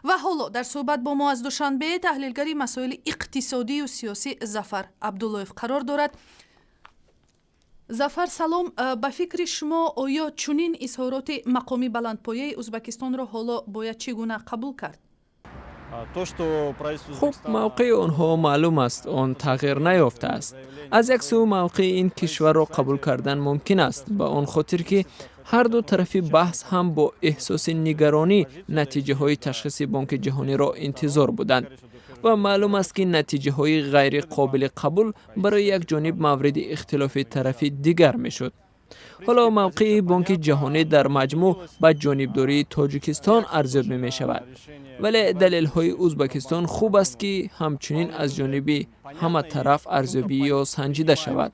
Ва ҳоло дар суҳбат бо мо аз Душанбе таҳлилгари масоили иқтисодию сиёсӣ Зафар Абдуллоев қарор дорад. Зафар, салом. Ба фикри шумо, оё чунин изҳороти мақоми баландпояи Узбакистонро ҳоло бояд чӣ гуна қабул кард? Хуб, мавқеи онҳо маълум аст, он тағйир наёфтааст. Аз як сӯ, мавқеи ин кишварро қабул кардан мумкин аст, ба он хотир ки ҳарду тарафи баҳс ҳам бо эҳсоси нигаронӣ натиҷаҳои ташхиси Бонки Ҷаҳониро интизор буданд ва маълум аст, ки натиҷаҳои ғайриқобили қабул барои як ҷониб мавриди ихтилофи тарафи дигар мешуд. Ҳоло мавқеи Бонки Ҷаҳонӣ дар маҷмӯъ ба ҷонибдории Тоҷикистон арзёбӣ мешавад, вале далелҳои Узбакистон хуб аст, ки ҳамчунин аз ҷониби ҳама тараф арзёбӣ ё санҷида шавад.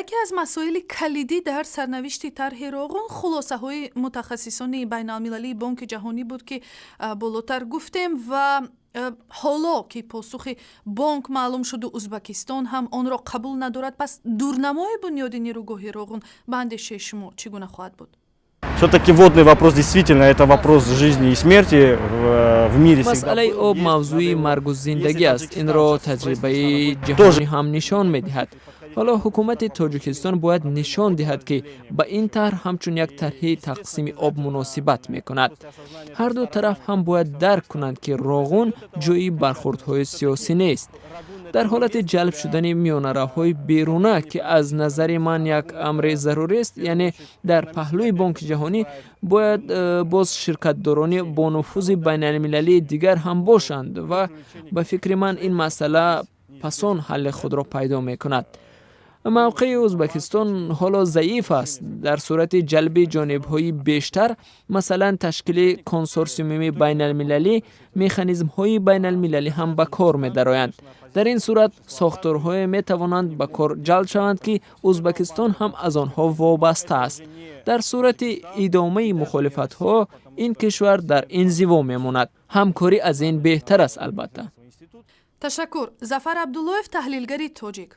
Яке аз масоили калидӣ дар сарнавишти тарҳи Роғун хулосаҳои мутахассисони байналмилалии Бонки Ҷаҳонӣ буд, ки болотар гуфтем. Ва ҳоло ки посухи бонк маълум шуду Узбакистон ҳам онро қабул надорад, пас дурнамои бунёди нерӯгоҳи Роғун ба андешаи шумо чӣ гуна хоҳад буд? Все-таки водный вопрос действительно это вопрос жизни и смерти в мире. Масъалаи об мавзӯи маргу зиндагӣ аст. Инро таҷрибаи ҷаҳонӣ ҳам нишон медиҳад. Ҳоло ҳукумати Тоҷикистон бояд нишон диҳад, ки ба ин тарҳ ҳамчун як тарҳи тақсими об муносибат мекунад. Ҳарду тараф ҳам бояд дарк кунанд, ки Роғун ҷои бархурдҳои сиёсӣ нест. Дар ҳолати ҷалб шудани миёнаравҳои беруна, ки аз назари ман як амри зарурист, яъне дар паҳлӯи Бонки Ҷаҳонӣ бояд боз ширкатдорони бонуфузи байналмилалии дигар ҳам бошанд ва ба фикри ман, ин масъала пасон ҳалли худро пайдо мекунад. Мавқеи Ӯзбекистон ҳоло заиф аст. Дар сурати ҷалби ҷонибҳои бештар, масалан, ташкили консорсиуми байналмилалӣ, механизмҳои байналмилалӣ ҳам ба кор медароянд. Дар ин сурат сохторҳое метавонанд ба кор ҷалб шаванд, ки Ӯзбекистон ҳам аз онҳо вобаста аст. Дар сурати идомаи мухолифатҳо ин кишвар дар инзиво мемонад. Ҳамкорӣ аз ин беҳтар аст, албатта. Ташаккур. Зафар Абдуллоев, таҳлилгари тоҷик.